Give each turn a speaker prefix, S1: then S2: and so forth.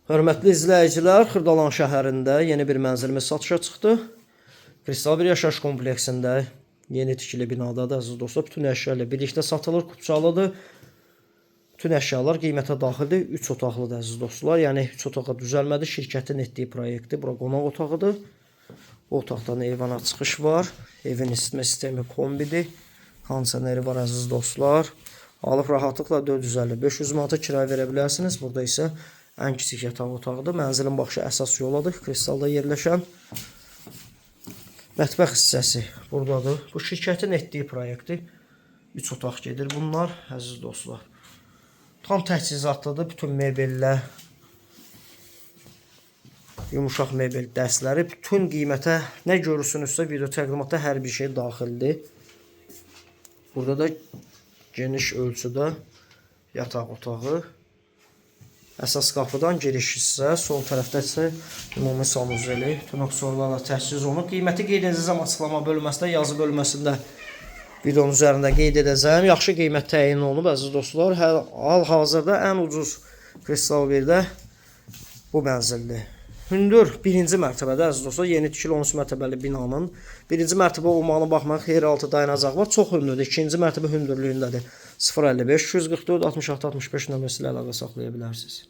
S1: Hörmətli izləyicilər, Xırdalan şəhərində yeni bir mənzilimiz satışa çıxdı. Kristal bir yaşayış kompleksində yeni tikili binadadır, əziz dostlar. Bütün əşya ilə birlikdə satılır, kupçalıdır. Bütün əşyalar qiymətə daxildir. 3 otaqlıdır, əziz dostlar. Yəni 3 otağa düzəlmədi. Şirkətin etdiyi proyektdir. Bura qonaq otağıdır. Bu otaqdan eyvana çıxış var. Evin isitmə sistemi kombidir. Kondisioneri var, əziz dostlar. Alıb rahatlıqla 450-500 manata kirayə verə bilərsiniz. Burada isə ən kiçik yataq otağıdır. Mənzilin baxışı əsas yoladır. Kristalda yerləşən mətbəx hissəsi buradadır. Bu şirkətin etdiyi proyektdir. 3 otaq gedir bunlar, əziz dostlar. Tam təchizatlıdır. Bütün mebellər, yumuşaq mebel dəstləri, bütün qiymətə nə görürsünüzsə video təqdimatda hər bir şey daxildir. Burada da geniş ölçüdə yataq otağı. Əsas qapıdan giriş hissə, sol tərəfdə isə ümumi sanuzeli, bütün aksesuarlarla təchiz olunub. Qiyməti qeyd edəcəm açıqlama bölməsində, yazı bölməsində videonun üzərində qeyd edəcəm. Yaxşı qiymət təyin olunub, əziz dostlar. Hal-hazırda ən ucuz Kristal 1-də bu mənzildir. Hündür birinci mərtəbədə, əziz dostlar, yeni tikili 13 mərtəbəli binanın birinci mərtəbə olmağına baxmayaraq yeraltı dayanacaq var. Çox hündürdür. İkinci mərtəbə hündürlüyündədir. 055 244 66 65 nömrəsi ilə əlaqə saxlaya bilərsiniz.